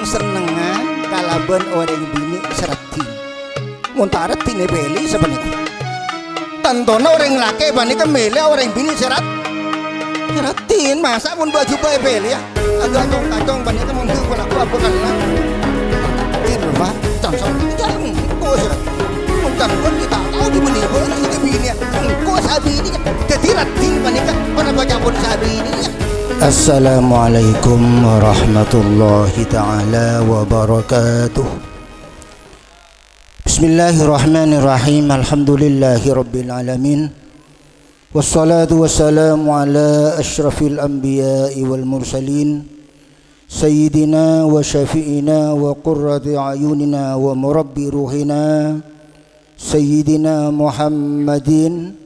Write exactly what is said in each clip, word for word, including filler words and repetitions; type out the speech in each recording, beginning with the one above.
sennengnga kalabân orèng binè' sè raddhin. Mon ta' raddhin èpèlè sapanèka. Tantona orèng lakè' panèka mèlè orèng binè' sè rad-, sè raddhin. Masa' mon bâ' jubâ' èpèlè, yâ? Agak tong-katong panèka mon gu' pola gu' abâ' kalla. Raddhin, Pak. Cang-cang. Cang. Engko' sè raddhin. Mon cang pon kita' tao di binè', bâ' sè binè'. Engko' sè abinè. Dhâddhi raddhin panèka para bâca pon sè abinè. Assalamualaikum warahmatullahi taala wabarakatuh. Bismillahirrahmanirrahim. Alhamdulillahi rabbil alamin. Wassalatu wassalamu ala asyrafil anbiya'i wal mursalin, sayyidina wa syafi'ina wa qurrati a'yunina wa murabbi ruhina, Sayyidina Muhammadin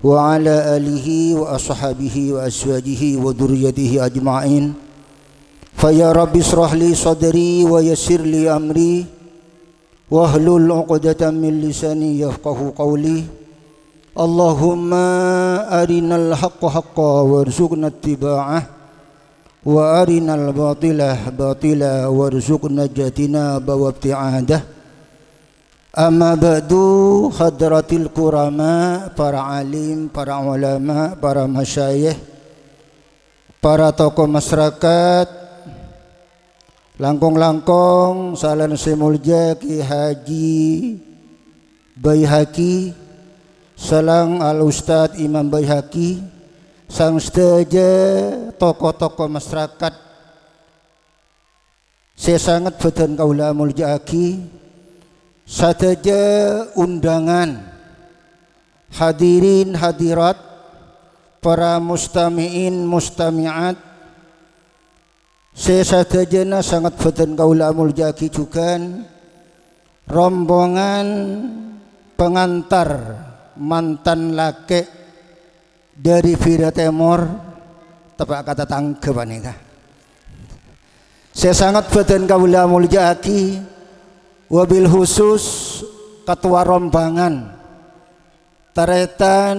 wa ala alihi wa ashabihi wa azwajihi wa dzurriyyatihi ajma'in. Fa ya Rabbi israh li sadri wa yassir li amri, wahlul 'uqdatam min lisani yafqahu qawli. Allahumma arinal haqqa haqqa warzuqna ittiba'ah, wa arinal batila batila warzuqna ijtinaba wa ibti'adah. Amma ba'du, hadratil kurama, para alim, para ulama, para masyayikh, para tokoh masyarakat, langkong-langkong sakalèyan sè molja Ki Haji Baihaqi, sareng Al Ustadz Imam Baihaqi, sareng sadhâjâ tokoh-tokoh masyarakat sè sanget bâdhân kaulâ amolja'aghi, sadhâjâ undangan, hadirin hadirat, para mustami'in mustami'at, sè sadhâjâna sanget bâdhân kaulâ amolja'aghi jhughân, rombongan pengantar mantan lakè' dhâri Bira Tèmor, teppa' ka tatangghâ panèka. Sè sanget bâdhân kaulâ amolja'aghi, wabil khusus katowa rombongan, tarètan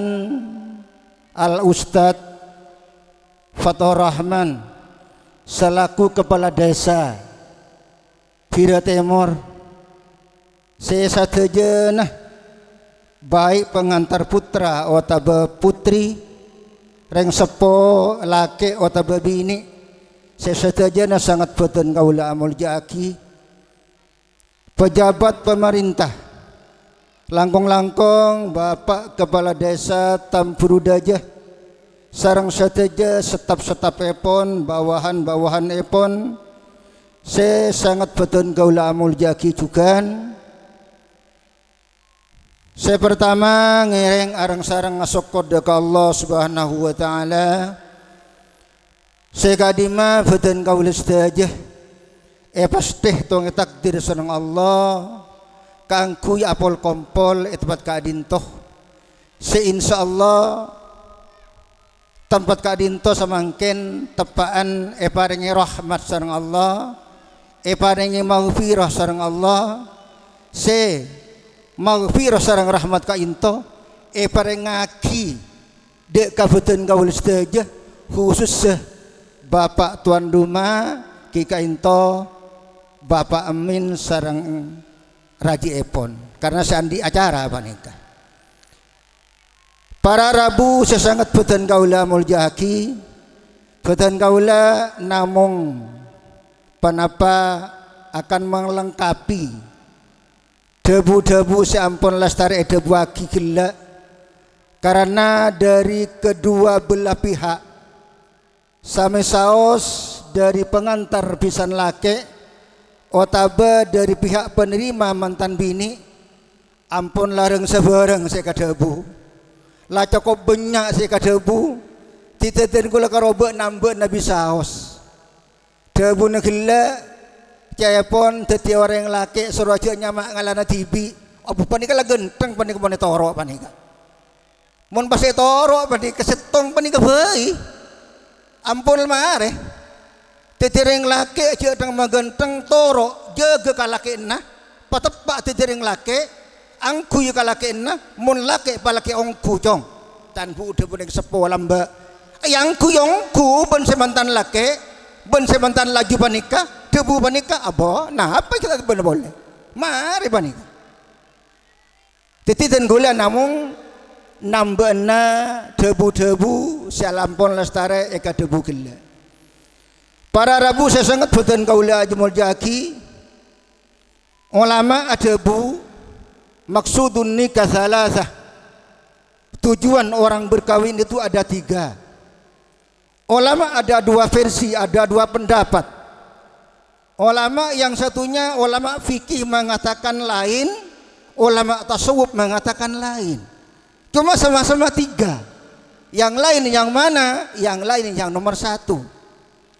Al Ustadz Fathur Rahman selaku kepala desa Bira Tèmor, sè sadhâjâna, baik pengantar putra otabâ putri, rèng seppo lakè' otabâ binè', sè sadhâjâna sanget bâdhân kaulâ amolja'aghi, pejabat pemerintah, langkong-langkong Bapak Kepala Desa Tamburu Dajâ, sareng sadhâjâ staf-stafèpon, bawahan-bawahanèpon, sè sanget bâdhân kaulâ amolja'aghi jhughân. Sè partama, ngèrèng areng-sareng asokkor dhâ' ka Allah Subhanahu wa Ta'ala, sè ka'dimma bâdhân kaulâ sadhâjâ èpastè tongè takdir sareng Allah kaangghuy apol-kompol è tempat ka'dinto, sè insyaallah tempat ka'dinto samangkèn teppa'an èparèngè rahmat sareng Allah, èparèngè maghfirah sareng Allah, sè maghfirah sareng rahmat ka'dinto èparèngaghi dhâ' ka bâdhân kaulâ sadhâjâ, khusussa Bapa' Towan Roma, ghi' ka'dinto Bapa' Amin sareng rajièpon, karna sè andi' acara panèka. Para rabu sè sanget bâdhân kaulâ amolja'aghi, bâdhân kaulâ namong ponapa akan malengkapi dhâbu-dhâbu sè ampon lastarè èdhâbuwaghi ghellâ', karana dhâri kedua belah pihak, samè saos dhâri pengantar bhisan lakè' otabâ dhâri pihak penerima mantan binè', ampon lareng sabhârâng sè èkadhâbu. La cokop bânnya' sè èkadhâbu, dhâddhiyân kaulâ karobâ nambâ nabi saos. Dhâbuna ghellâ', ca'èpon dhâddhi orèng lakè' soro ajâ' nyama' ngalana dhibi'. Abu panèka la ghântheng panèka mon ètoro' panèka. Mon pas ètoro' panèka, sèttong panèka bhâi. Ampon marè. Dhâddhi rèng lakè' jhâ' thèng maghântheng, toro', jâgâ kalakè'anna, pateppa' dhâddhi rèng lakè', angghuy kalakè'anna, mon lakè' palakè' ongghu, Cong. Tan bu dhâbuna sè seppo lambâ'. Èangghuy ongghu bân sè mantan lakè', bân sè mantan laju panèka, Dhâbu panèka, apa? Napa kita bân polè? Marè panèka. Dhâddhi dân kaulâ namong nambâ'âna dhâbu-dhâbu sè alampon lastarè èkadhâbu ghellâ'. Para rabu sè sanget bhâdhân kaulâ ajâ molja'aghi, olama adhâbu, "Maksudun nikah salasah." Tujuan orang berkawin itu ada tiga. Olama ada dua versi, ada dua pendapat. Olama yang satunya, olama fikih mengatakan lain, olama tasawuf mengatakan lain. Cuma sama-sama tiga. Yang lain yang mana? Yang lain yang nomor satu.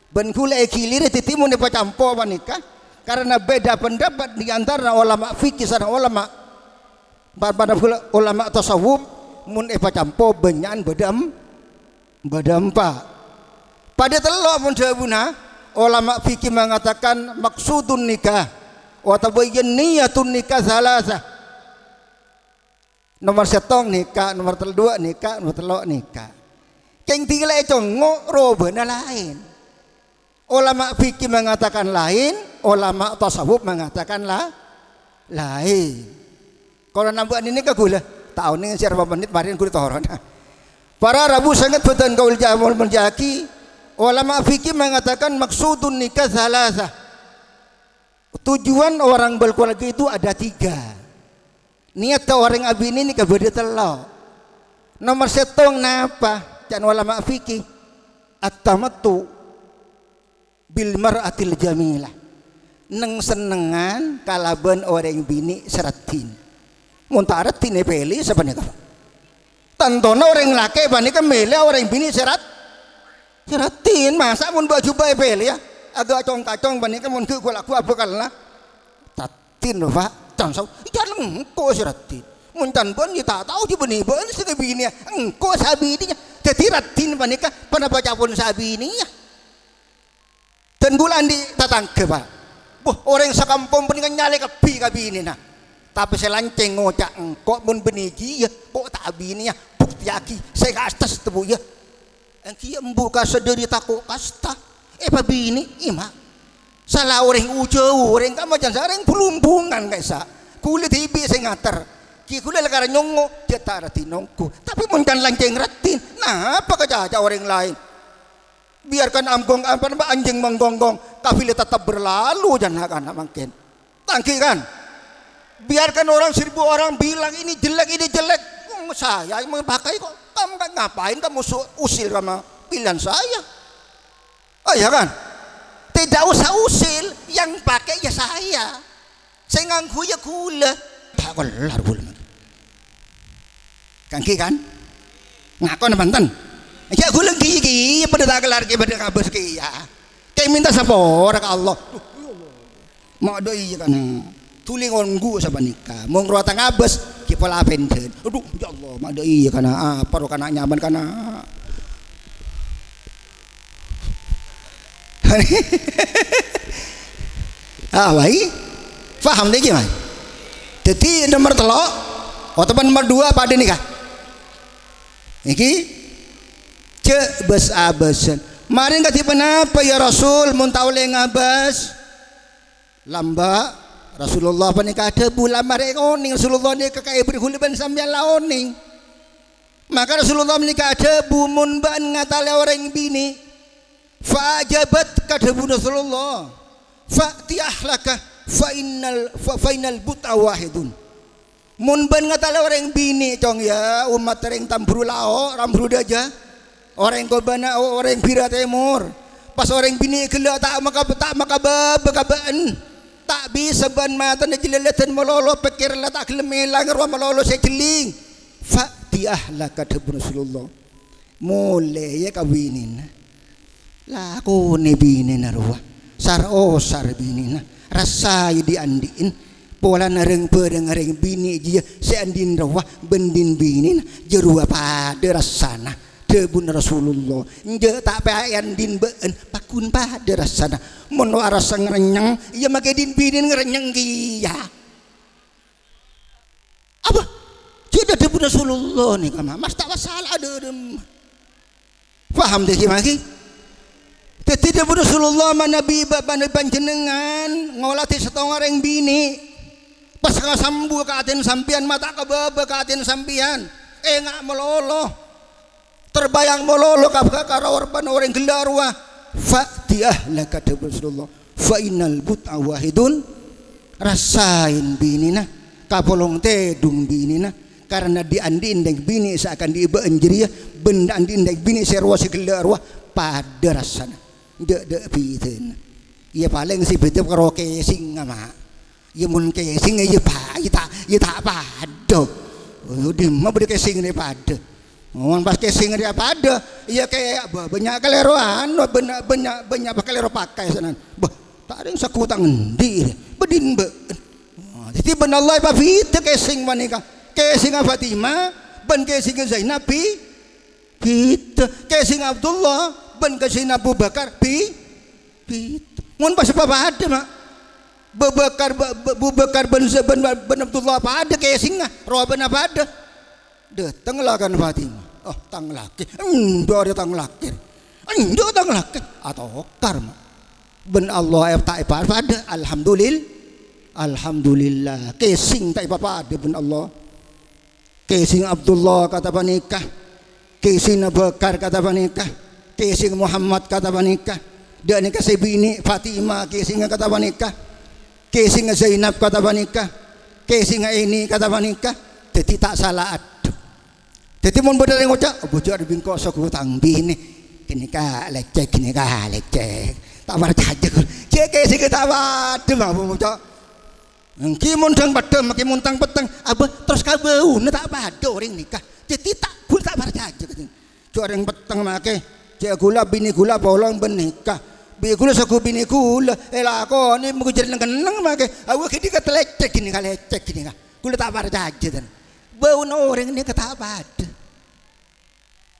Bân kaulâ èghilirè dhâddhi mon èpacampo panèka, karena beda pendapat di antara olama fikih sareng olama, pa-, pa-, olama tasawuf, mon èpacampo bânnya'an bâdâ em-, bâdâ empa'. Padâ tello' mon dhâbuna, olama fikih mengatakan maksudun nikah, otabâ iyâ niyatun nikah salasah. Nomor sèttong nèka, nomor tel-, duwâ' nèka, nomor tello' nèka. Kèng dhika la ècongngo' robâna laèn. Olama fikih mengatakan laèn, olama tasawuf mengatakan la-, laèn. Kalau nambâ'âna nèka kaulâ, ta' onèng sè arapa mennit marèn kaulâ toron. Para rabu sanget bhâdhân kaulâ ajâ molja'aghi, olama fikih mengatakan maksudun nikah salasah. Tujuan orang berkeluarga itu ada tiga. Niyatta orèng abinè nèka bâdâ tello'. Nomor sèttong napa? Ca'na olama fikih, at-tamattu bil mar'atil jamilah. Neng-sennengngan kalabân orèng binè' sè raddhin. Mon ta' raddhin èpèlè sapanèka. Tantona orèng lakè' panèka mèlè orèng binè' sè rad-, sè raddhin. Masa' mon bâ'-jubâ' èpèlè, yâ? Aghâ' cong-kacong panèka mon ghi' ghu-lagghu abhâkalla. Raddhin, lho, Pak. Can sau-, can engko' sè raddhin. Mon can bâ'na, yâ, ta' tao jâ bânnè bâ'na sè kabinèa. Engko' sè abinèa. Dhâddhi raddhin panèka ponapa ca'èpon sè abinèa. Dân kaulâ andi' tatangghâ, Pak. Bâh, orèng sakampong panèka nyalè kabbhi ka binèna. Tapè sè lancèng ngoca' engko' mon bânnè jiyâ, ko' ta' abinèa, buktèyaghi, sè ka'attas tebbu, yâ. Èngghi embu' kasta dhâri tako' kasta. Èpabinè'è, ma'. Sala orèng ujâu, orèng ka'amma can sa-, orèng bulumbungan ka'issa'. Kaulâ dhibi' sè ngater. Ghi' kaulâ lakar nyongngo', jhâ' ta' raddhin ongghu. Tapè mon can lancèng raddhin, napa kacaca orèng laèn? Biarkan anggong, apa nama, anjing menggonggong, kafilah tetap berlalu, jân na'-kana' mangkèn. Tangghi, kan? Biarkan orang seribu orang bilang ini jelek, ini jelek. Hmm, saya yang memakai kok. Kamu kan ngapain kamu su-, usil sama pilihan saya? Oh, ya, kan? Tidak usah usil, yang pakai ya saya. Sè ngangghuy ya kaulâ. Ta' kellar kaulâ. Kangghi, kan? Ngakon apa enten? Ya, kaulâ ghi-, ghi-, padâ ta' kellar ghi-, padâ ngabâs ghi-, ya. Kè minta sapora ka Allah. Ma' dâ' iyâ kana. Dhuli ngongghu sapanèka. Mon rowa ta' ngabâs, ghi' pola pendhân. Adhu, ya Allah, ma' dâ' iyâ kana. Apa ro kana nyaman kana? Ah, wai. Paham nèka, wai? Dhâddhi, nomor tello', otabâ nomor duwâ' padâ nèka. Nèka, jhâ' bâs-abâsân. Marèn kadhi ponapa, ya Rasul, mon ta' ollè ngabâs? Lambâ', Rasulullah panèka adhâbu, la marè onèng Rasulullah nèka kaèbhâr kaulâ bân sampèyan la onèng. Maka Rasulullah panèka adhâbu, "Mon bâ'na ngatalè orèng binè', fa ajabat," ka dhâbuna Rasulullah, "fa'ti ahlaka, fa innal, fa, fa innal but'a wahidun." Mon bâ'na ngatalè orèng binè', cong, ya, ommat orèng Tamburu Lao', Tamburu Dâjâ, orèng Kobana, o-, orèng Bira Tèmor. Pas orèng binè' ghellâ' ta' maka-, ta' makabâbâ ka bâ'na. Ta' bisa bâ'na matana jhâlâlâdhân malolo, pèkkèran la ta' ghellem èlang, rowa malolo sè jhelling. "Fa'ti ahlaka," dhâbuna Rasulullah. Molè, ya, ka binèna. Lakonè binèna rowa. Sar-osar binèna. Rassaè dhi'-andhi'na. Polana rèng-bhârâng rèng binè' jiyâ sè andhi'na rowa bân dhin binèna jârowa padâ rassana. Dhâbuna Rasulullah, "Enjâ' ta' pèaè andhi'na bâ'na, pagghun padâ rassana. Mon wa rassa ngrènyèng, iyâ makè dhin binèna ngrènyèng kèya." Apa? Jhâ' dhâbuna Rasulullah nèka, ma-, mas ta' masalah adâ-, adâ-, paham dâ' ghi, ma' ghi? Dhâddhi dhâbuna Rasulullah, "Manabi ba-, manabi panjhennengngan ngoladhi sèttong orèng binè', pas kasambu ka atèna sampèyan, ma' ta' kabâbâ ka atèna sampèyan, enga' malolo, terbayang malolo ka, ka, ka rowa-, orèng ghellâ' rowa, fa'ti ahlaka," dhâbuna Rasulullah, "fa innal bud'a wahidun," rassaè binèna, kapolong tèdung binèna, karana dhi'-andhi'na binè' sè akandi' bâ'na jârèya bân dhi'-andhi'na binè' sè rowa sè ghellâ' rowa padâ rassana. Dâ'-, dâ' bhidhâna. Iyâ palèng sè bhidhâ karo casing, Ma'. Iyâ mon casing iyâ pa-, iyâ ta', iyâ ta' padâ. Oh, dimma bâdâ casing rè padâ. Mon pas casing rè padâ, iyâ kè-, bâ-, bânnya' kalèro anu, bânnya', bânnya', bânnya' pakalèro pakaè sanan. Bâh, ta' rèng saku ta' ngendi rè. Bâdhin bâ-, oh, dhâddhi bân Allah èpabhidhâ casing panèka. Casingnga Fatimah bân casingnga Zainab bhi-, bhidhâ. Casing Abdullah bân casing Abu Bakar bhi-, bhidhâ. Mon pas papadâ, Ma'. Abu Bakar, Ba-, Ba-, Abu Bakar bân, bân, bân Abdullah padâ casingnga, rowa bân padâ. Dâteng la kan Fatimah. "Oh, tang lakè." "Endâ' arèya tang lakè." "Endâ' tang lakè." Atokar, Ma'. Bân Allah è-, ta' èpa-, padâ. Alhamdulil-, alhamdulillah. Casing ta' èpapadâ bân Allah. Casing Abdullah kata panèka, casing Abu Bakar kata panèka, casing Muhammad kata panèka. Dâ' nèka sè binè' Fatimah casingnga kata panèka, casingnga Zainab kata panèka, casingnga ènè' kata panèka. Dhâddhi ta' sala adhu. Dhâddhi mon bâdâ rèng ngoca', "Bhujâ' rè bingko' sagu tang binè', ghânèka lècèk, ghânèka lècèk." Ta' parcajâ, ghun. Cè' casingnga ta' padâ, Ma', bhujâ'. Èngghi mon dhâng peddhâng, èngghi mon tang petteng, abâ, terros kabâuna ta' padâ orèng nèka. Dhâddhi ta', ghulâ ta' parcajâ, katanya. Jhâ' orèng petteng makè, jhâ' ghulâ binè ghulâ polong bân nèka. Bi' ghulâ sagu binè ghulâ, èlakonè mongghu jhâ' neng-kenneng makè. Awwa ghânèka lècèk ghânèka, lècèk ghânèka. Ghulâ ta' parcajâ, tan. Bâuna orèng nèka ta' padâ.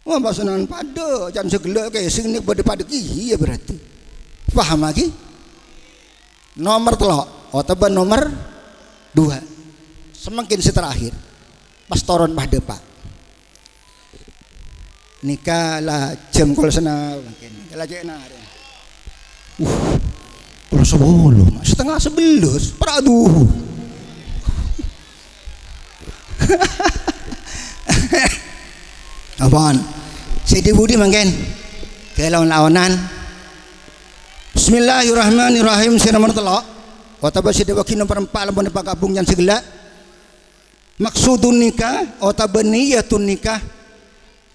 Wah, pas nan padâ, can sè ghellâ' casing nèka padâ-padâ kèya berarti. Paham lagi? Nomer tello', otabâ nomer dua. Samangkèn sè terakhir. Pas toron padâ, Pa'. Nèka la jam kol sena mangkèn. La cè' narè. Uh, pokol sapolo, Ma'. Setengah sebelas, para' dhuhu. Apaan? Sè dhi-budhi mangkèn? Kalaon-laonan. Bismillahirrahmanirrahim. Sè nomer tello'. Otabâ sè dhi-, bâgi nomer empa' lampuna pagabung can sè ghellâ'. Maksudun nikah otabâ niyatun nikah.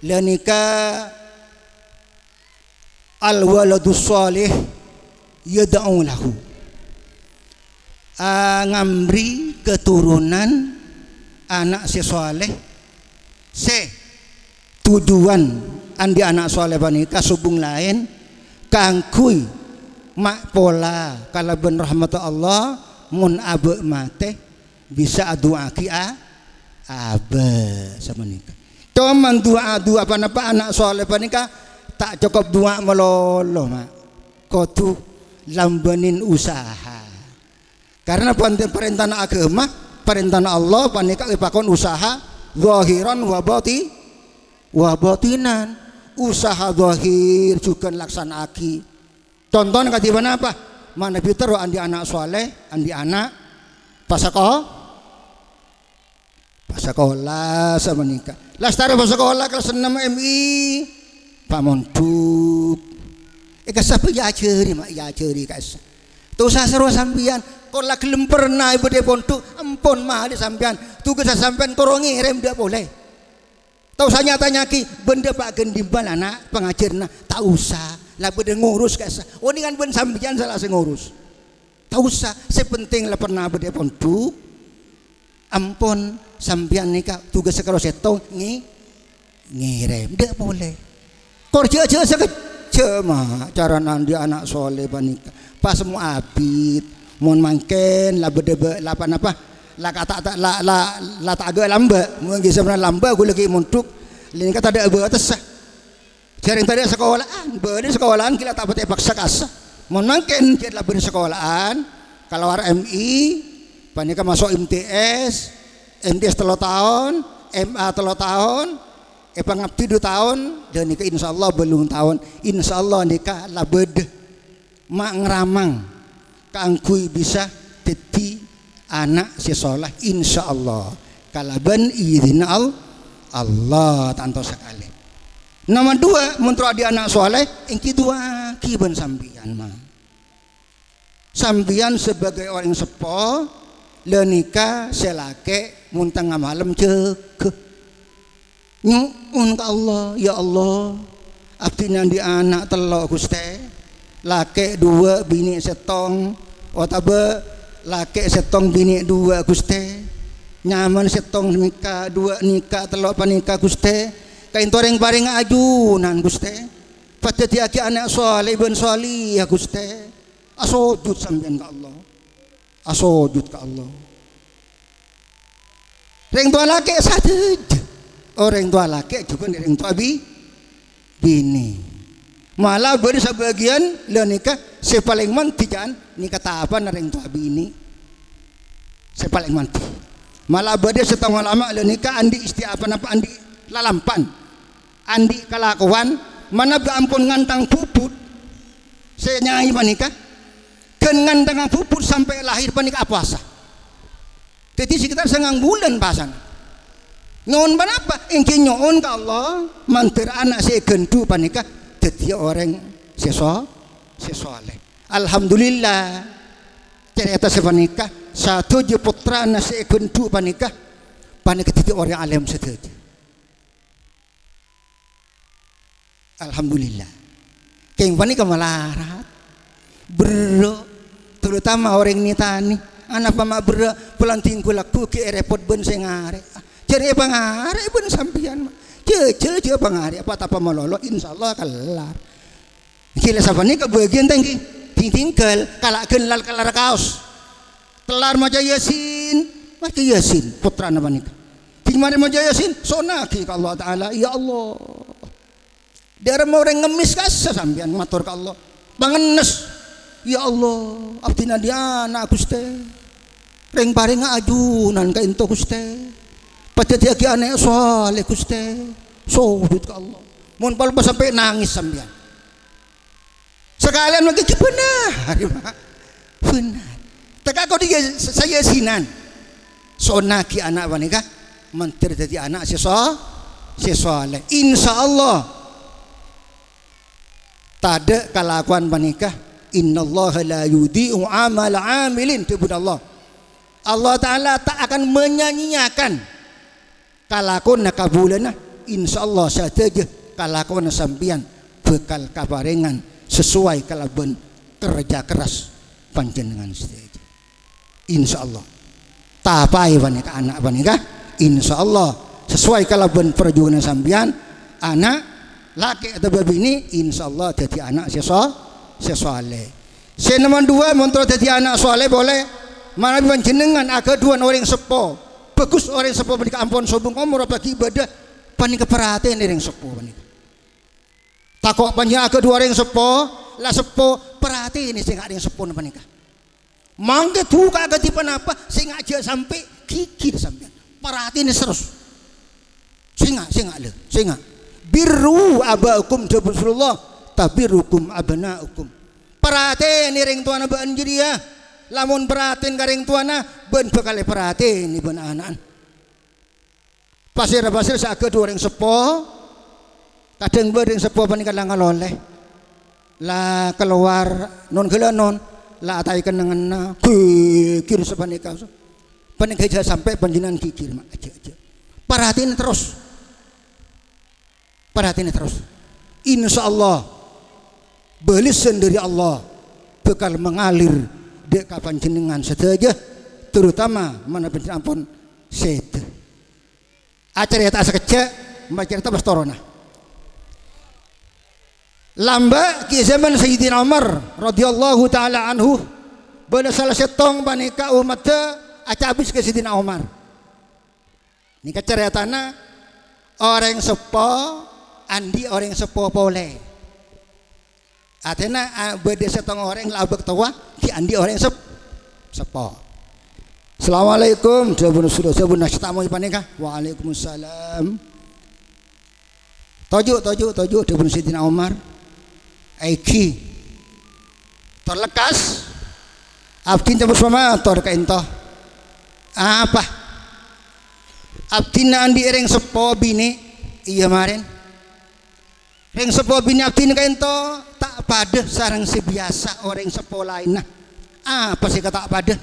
La nikah al-waladus shalih yad'u lahu. A, ngambri keturunan ana' sè shalèh sè tujuan andi' ana' shalèh panèka sobung laèn kaangghuy ma' pola kalabân rahmatta Allah mon abâ' matè. Bisa adu'aaghi a-, abâ' sapanèka. Coma du'a, du'a ponapa ana' shalèh panèka ta' cokop du'a malolo, Ma'. Kodhu lambânin usaha. Karena pon-, parèntana aghâma, parèntana Allah panèka èpakon usaha zahiran wa bati-, wa batinan. Usaha zahir jhughân laksana'aghi. Contona kadhi ponapa? Manabi terro andi' ana' shalèh, andi' ana' pasako-, pasakola sapanèka. Lastarè pasakola kelas ennem M I, pamondhuk. È kassa' èajhâri, Ma', èajhâri kassa'. Tosa sèro sampèyan, kor la ghellem perna èbâdâ è pondhuk, ampon malè sampèyan. Tugassa sampèyan koro ngèrèm dâ' polè. Ta' osa nya-tanya'aghi, "Bâ'na dâpa' ghân dimma, ana', pangajhârânna?" Ta' osa, la bâdâ ngurus kassa'. Onèngan bân sampèyan sala sè ngurus. Ta' osa, sè pentèng la perna bâdâ è pondhuk. Ampon, sampèyan nèka tugassa karo sèttong ngè-, ngèrèm. Dâ' polè. Kor jhâ'-jhâ' sakejjhâ', Ma', carana andi' ana' shalèh panèka. Pas mo abit, mon mangkèn la bâdâ bâ-, la ponapa, la kata-, ta-, la, la, la ta' aghâ' lambâ'. Mon ghi' sampèyan lambâ', ghulâ ghi' mondhuk, la nèka tadâ' bâtessa. Jhâreng tadâ' sakola'an, bâdâ sakola'an ghi' la ta' patè paksa kassa'. Mon mangkèn jhâ' la bâdâ sakola'an, kalowar M I, panèka maso' M T S, M T S tello taon, M A tello taon, Èpangabdi du taon, ghânèka insyaallah bâllung taon. Insyaallah nèka la bâdâ ma'-ngaramang kaangghuy bisa dhâddhi ana' sè sholeh, insyaallah. Kalabân idinna Al-, Allah, tanto sakalè. Nomer duwâ', mon terro andi' ana' sholeh, ènggi du'aaghi bân sampèyan, Ma'. Sampèyan sebagai orèng seppo, la nèka sè lakè' mon tengnga malem jâgâ. Nyo'on ka Allah, "Ya Allah, abdhina andi' ana' tello', Ghustè. Lakè' duwâ', binè' sèttong, otabâ lakè' sèttong, binè' duwâ', Ghustè. Nyamana sèttong nèka, duwâ' nèka, tello' panèka, Ghustè. Kaènto rèng-parèngnga ajunan, Ghustè. Padhâddhiyâghi ana' sholeh bân sholihah, Ghustè." Asojud sampèyan ka Allah. Asojud ka Allah. Rèng towa lakè' sadhâjâ. Orèng towa lakè' jhughân rèng towa bi-, binè'. Mala bâdâ sabâgiyân la nèka sè palèng mandhi jhân nèka tapana rèng towa binè'. Sè palèng mandhi. Mala bâdâ sèttong ulama la nèka andi' istilah apa napa andi' lalampan. Andi' kalakowan, manabi ampon ngantang bubut sè nyai panèka, ghân ngantanga bubut sampè' lahir panèka apowasa. Dhâddhi sekitar sangang bulân pasana. Nyo'on ponapa? Ènggi nyo'on ka Allah, mandhâr ana' sè èghândhu' panèka dhâddhiyâ orèng sè so-, sè sholeh. Alhamdulillah, carèta sapanèka, sadhâjâ pottrana sè èghândhu' panèka, panèka dhâddhi orèng alèm sadhâjâ. Alhamdulillah. Kèng panèka malarat. Berrâ'. Terutama orèng nè-tanè. Anapa ma' berrâ'? Polana dhing ghu-lagghu ghi' èrèpot bân sè ngarè'. Jhâ' èpangarè' bân sampèyan, Ma'. Jhâjhâl jhâ' èpangarè', apa-tapa malolo, insyaallah kellar. Ghi' la sapanèka bâgiyân tèngghi. Dhing-dhingghâl, kala' ghân la kellar kaos. Kellar maca Yasin, maca Yasin, pottrana panèka. Dhing marè maca Yasin, so'onnaghi ka Allah Ta'ala, "Ya Allah, dhâremma orèng ngemmès kassa sampèyan mator ka Allah. Pangennes, ya Allah, abdhina andi' ana', Ghustè. Rèng-parèngnga ajunan kaènto, Ghustè. Padhâddhiyâghi ana' sholeh, Ghustè." Sojud ka Allah. Mon pal pas sampè' nangès sampèyan. Sakalèyan mangkèn ghi' bhender, Ma'. Bhender. Tèka kodi ya-, sa-, sayasinan. So'onnaghi ana' panèka mandhâr dhâddhi ana' sè so-, sè sholeh. Insyaallah. Tadâ' kalakowan panèka. "Innallaha la yudhi'u amala amilin," dhâbuna Allah. Allah Ta'ala ta' akan menyia-nyiakan kalakowanna kabulâna, insyaallah sadhâjâ kalakowanna sampèyan bhâkal kaparèngan sasoway kalabân kerja keras panjhennengngan sadhâjâ. Insyaallah. Tapaè panèka ana' panèka, insyaallah sasoway kalabân parjuwânganna sampèyan, ana' lakè' otabâ binè', insyaallah dhâddhi ana' sè so-, sè sholeh. Sè nomer duwâ', mon terro dhâddhi ana' sholeh polè, manabi panjhennengngan aghâdhuwân orèng seppo. Bhâghus orèng seppo panèka ampon sobung omor, apalagi ibadah, panèka parhatènè rèng seppo panèka. Tako' panjhennengngan aghâdhuwân orèng seppo, la seppo, parhatènè sènga' rèng seppona panèka. Mangkèn duka kadhi ponapa, sènga' jhâ' sampè' ghighir sampèyan. Parhatènè terros. Sènga', sènga', lè, sènga'. "Birru aba'akum," dhâbuna Rasulullah, "tabirrukum abna'ukum." Parhatènè rèng towana bâ'na jârèya. Lamon parhatèn ka rèng towana, bâ'na bhâkal èparhatènè bân ana'na. Pasèra-pasèra sè aghâdhuwân orèng seppo, kadhâng bâdâ orèng seppo panèka la ngalolè. La kalowar non-ghâlânon, la ataè kennengnganna, ghighir sapanèka. Panèka jhâ' sampè' panjhennengngan ghighir, Ma'. Jhâ', jhâ'. Parhatènè terros. Parhatènè terros. Insyaallah, bâlessan dâri Allah bhâkal mangalir dâ' ka panjhennengngan sadhâjâ, terutama manabi panjhennengngan ampon sèdhâ. Acarèta sakejjhâ', macarèta pas toronna. Lambâ' ghi' jhâman Sayyidina Umar radhiyallahu ta'ala anhu, bâdâ sala sèttong panèka ommaddhâ acabis ka Sayyidina Umar. Nèka carètana orèng seppo andi' orèng seppo polè. Artèna, a, bâdâ sèttong orèng la abâk towa, ghi' andi' orèng sep-, seppo. "Assalamualaikum," dhâbuna sè, dhâbuna sè tamoy panèka. "Waalaikumsalam." "Toju', toju', toju'," dhâbuna Sayyidina Umar. "Èngghi. Tor lekkas. Abdhina sampon mator ka'ènto." "Apa?" "Abdhina andi' rèng seppo binè'." "Iyâ, marèn." "Rèng seppo binè' abdhina ka'ènto ta' padâ sareng sè biyasa orèng seppo laènna." "Apa sè ta' padâ?"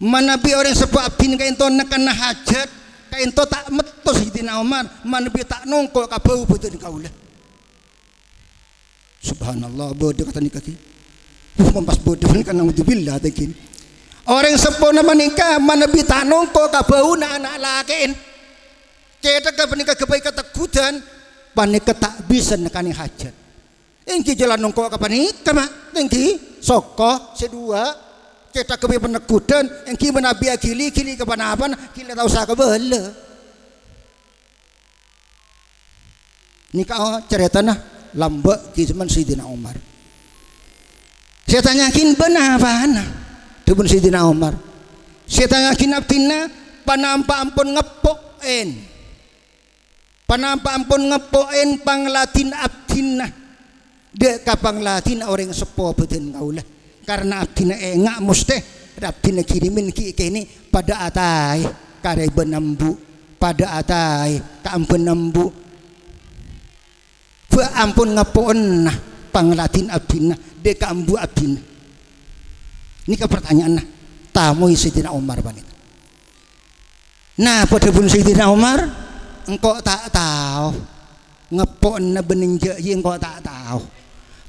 "Manabi orèng seppo abdhina ka'ènto nekkanna hajat, ka'ènto ta' metto Sayyidina Umar, manabi ta' nongko' ka bâu bhâdhân kaulâ." Subhanallah, bâdâ kata nèka ghi. Uh, mon pas bâdâ panèka, naudzubillah, tèngghi. Orèng seppona panèka manabi ta' nongko' ka bâuna ana' lakè'en. Cèthagghâ panèka ghâbây kategghudan, panèka ta' bisa nekkanè hajat. Èngghi jhâ' la nongko' ka panèka, ma', tèngghi. Soko sè duwâ', cèthagghâ ghâbây panegghudan, èngghi manabi aghili-ghili ka panapana, ghi' la ta' osa kabâlâ. Nèka, oh, carètana lambâ' ghi' zaman Sayyidina Umar. Sè ètanya'aghi bân apana? Dhâbuna Sayyidina Umar. Sè ètanya'aghi abdhina, panapa ampon ngeppo'en? Panapa ampon ngeppo'en pangladhin abdhina? Dâ' ka pangladhinna orèng seppo bhâdhân kaulâ. Karna abdhina enga' mostè, abdhina ghirimin ghi' kènè' padâ ataè karè bân embu', padâ ataè ka embhâna embu'. Bâ' ampon ngeppo'enna pangladhin abdhina, dâ' ka embu' abdhina. Nèka partanya'anna, tamoy Sayyidina Umar panèka. Napa dhâbuna Sayyidina Umar? "Engko' ta' tao. Ngeppo'enna bân enjâ' iyâ engko' ta' tao.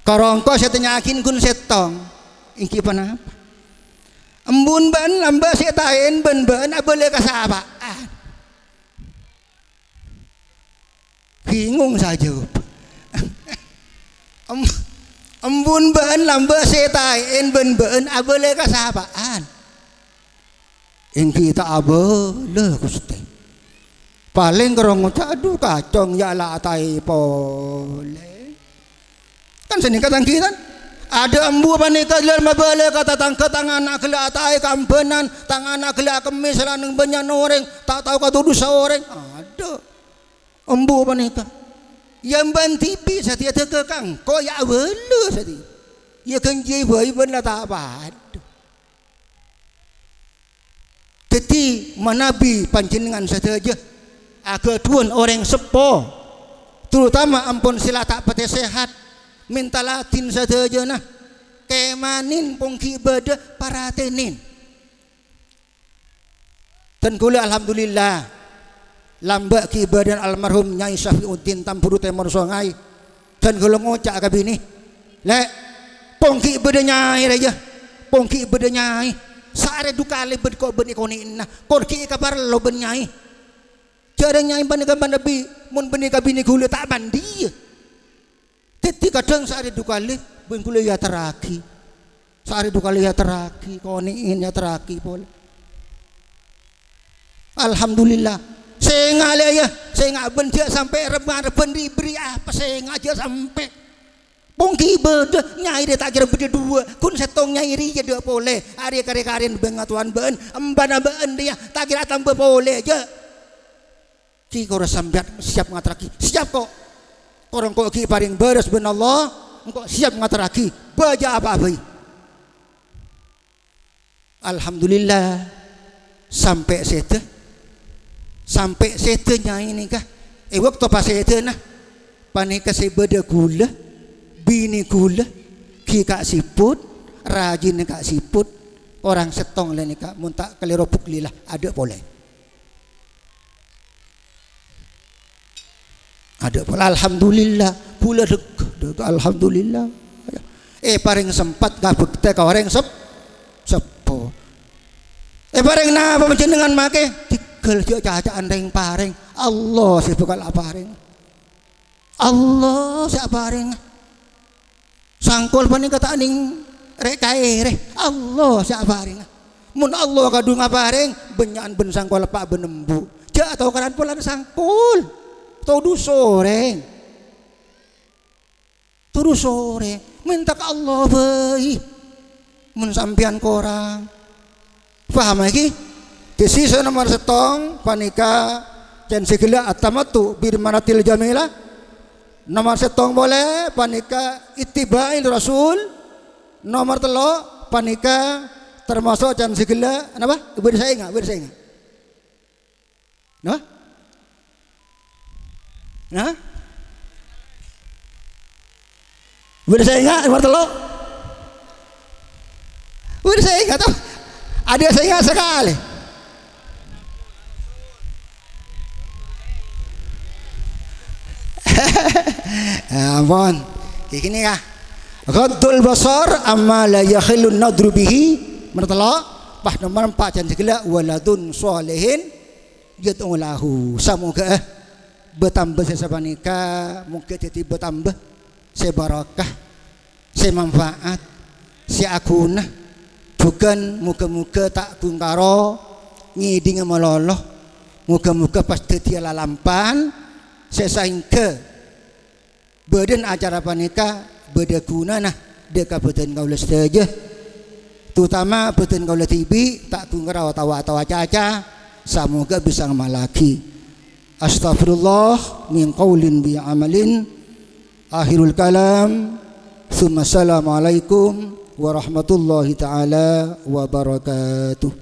Karo engko' sè ètanya'aghi ghun sèttong, èngghi panapa? Embu'na bâ'na lambâ' sè ètaè'è bân bâ'na abâlâ ka sapa'an?" Bingung sè ajâwâb. Em-, embu'na bâ'na lambâ' sè ètaè'è bân bâ'na abâlâ ka sapa'an? "Èngghi ta' abâlâ, Ghustè. Palèng karo ngoca', 'Adhu, kacong, yâ la ataè polè.'" Kan sanèka tangghâ, kan? Adâ' embu' panèka jhâlân mabâlâ ka tatangghâ, "Tang ana' ghellâ' ataè ka embhânan, tang ana' ghellâ' akemmè salanèng bânnya'na orèng, ta' tao katodhusa orèng." Adâ'. Embu' panèka, "Yâ, embhân dhibi' satèya dâgâ ka engko', yâ abâlâ satèya. Yâ ghânjiyâ bhâi bân la ta' padâ." Dhâddhi, manabi panjhennengngan sadhâjâ aghâdhuwân orèng seppo, terutama ampon sè la ta' patè sehat, mènta ladhin sadhâjâna, kèmanèn pong ghi' bâdâ, paratènèn. Dân kaulâ, alhamdulillah, lambâ' ghi' bâdâna almarhum Nyai Syafiuddin Tamburu Tèmor Songay. Dân kaulâ ngoca' ka binè, "Lè', pong ghi' bâdâ nyai rèya, pong ghi' bâdâ nyai. Saarè du kalè bân ko-, bân èkonè'na, kor ghi' èkaparlo bân nyai." Jhârâng nyai panèka manabi, mon bânnè ka binè kaulâ ta' mandiyâ. Dhâddhi, kadhâng saarè du kalè bân kaulâ èyaterraghi. Saarè du kalè èyaterraghi, konè'è èyaterraghi polè. Alhamdulillah. Sènga' lè', yâ, sènga' bân jhâ' sampè' rep-, ngarebbhân ri-, bâri' apa sènga' jhâ' sampè'. Pong ghi' bâdâ, nyai rè ta' kèra bâdâ duwâ', ghun sèttong nyai rèya dâ' polè. Arè karè-karèna bângatowan bâ'na, embhâna bâ'na rèya ta' kèra atamba polè, jhâ'. Ki koro sampèyan siap ngaterraghi? Siap, ko'. Koro engko' ghi' parèng bârâs bân Allah, engko' siap ngaterraghi. Bâjâ apa bhâi. Alhamdulillah, sampè' sèdhâ. Sampè' sèdhâ nyai nèka. È bâkto pasèdhâna, panèka sè bâdâ ghulâ, binè ghulâ, ghi' ka'siput, rajina ka'siput, orèng sèttong lè nèka, mon ta' kalèro bhuklila, adâ' polè. Adâ' polè, alhamdulillah, ghulâ dâgghâ, dâgghâ, alhamdulillah. Èparèng sempat ngabhâktè ka orèng sep-, seppo. Èparèng napa panjhennengngan makè? Dhigghâl jhâ' caca'an rèng-parèng. Allah sè bhâkal aparèng. Allah sè aparèng. Sangkol panèka ta' nèng rè'-kaèrè', Allah sè aparènga. Mon Allah kadhung aparèng, bânnya'an bân sangkol eppa' bân embu'. Jhâ' tokaran polana sangkol. Todus orèng. Todus orèng. Mènta ka Allah bhâi. Mon sampèyan korang. Paham ghi? Dhâddhi sè nomor sèttong panèka Can sè ghellâ' at-tamattu' bil mar'atil jamilah. Nomor sèttong polè panèka ittiba'il Rasul. Nomor tello' panèka termasuk can sè ghellâ', napa? Bâdâ sè enga', bâdâ sè enga'. Napa? Nah? Bâdâ sè enga' nomor tello'? Bâdâ sè enga' to? Adâ' sè enga' sakalè. Ya ampon. Kayak gini ya. Ghaddul basar amma la yahillu nadru bihi. Nomor tello', pas nomor empat can sè ghellâ' waladun shalihin yad'u lahu. Samoga, eh, bâtamba sè sapanèka, moga dhâddhi bâtamba sè barokah, sè manfaat, sè aghuna. Jhughân moga-moga ta' ghun karo ngèdhingngè malolo. Moga-moga pas dhâddhiyâ lalampan sè saèngghâ bâdâna acara panèka bâdâ ghunana dhâ' ka bhâdhân kaulâ sadhâjâ, terutama bhâdhân kaulâ dhibi', ta' ghun karo otabâ, otabâ caca, samoga bisa ngamallaghi. Astaghfirullah min qaulin bi amalin. Akhirul kalam. Tsumma assalamualaikum warahmatullahi ta'ala wabarakatuh.